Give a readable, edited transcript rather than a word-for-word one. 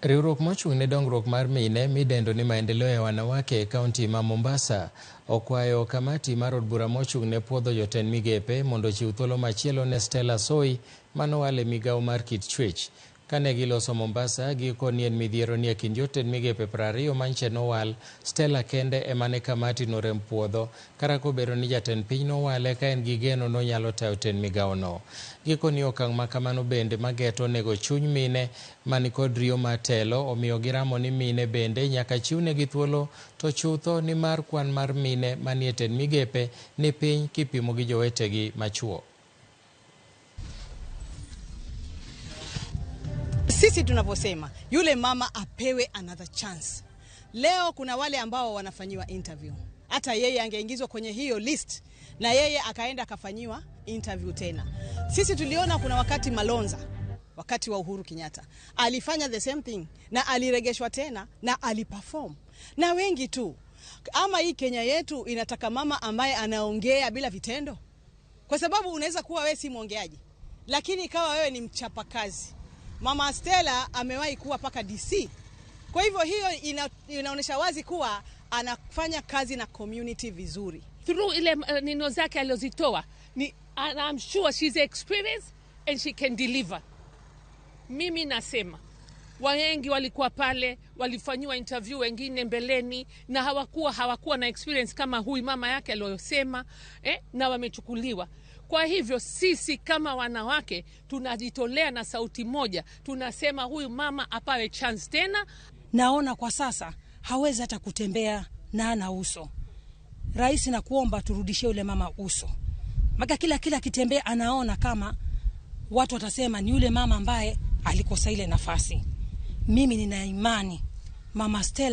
Riwruok mochung' ne dongruok mar mine midendo ni Maendeleo ya Wanawake e kaunti ma Mombasa okwayo kamati mar od bura mochung' ne puodho jotend migepe mondo ochiw thuolo machielo ne Stella Soi manowal e migawo mar kit chwech. Kane giloso Mombasa, giko ni en midhiero ni e kind jotend migepe 20 manche nowal, Stella kende ema ne kamati norem puodho, kata kobedo ni jatend piny nowale ka en gi geno nonyalo tayo tend migawono. Giko ni okang' ma kamano bende mageto onego chuny mine manikod riyo mar telo, omiyo giramo ni mine bende nyaka chiwnegi thuolo to chutho nimar kwan mar mine manie tend migepe ni piny kipimo gi jowetegi machuo. Sisi tunavyosema yule mama apewe another chance. Leo kuna wale ambao wanafanyiwa interview, hata yeye angeingizwa kwenye hiyo list na yeye akaenda akafanyiwa interview tena. Sisi tuliona kuna wakati Malonza, wakati wa Uhuru Kenyatta alifanya the same thing na aliregeshwa tena na aliperform, na wengi tu. Ama hii Kenya yetu inataka mama ambaye anaongea bila vitendo, kwa sababu unaweza kuwa wewe si mwongeaji, lakini ikawa wewe ni mchapakazi. Mama Stella amewahi kuwa paka DC. Kwa hivyo hiyo inaonyesha wazi kuwa anafanya kazi na community vizuri. Through ile nino zake alizitoa ni, and I'm sure she's experienced and she can deliver. Mimi nasema wengi walikuwa pale walifanyiwa interview wengine mbeleni na hawakuwa na experience kama huyu mama yake aliyosema, na wamechukuliwa. Kwa hivyo sisi kama wanawake tunajitolea na sauti moja, tunasema huyu mama apawe chance tena. Naona kwa sasa hawezi hata kutembea na ana uso. Rais, nakuomba turudishie yule mama uso. Maka kila akitembea anaona kama watu watasema ni yule mama ambaye alikosa ile nafasi. Mimi nina imani Mama Stella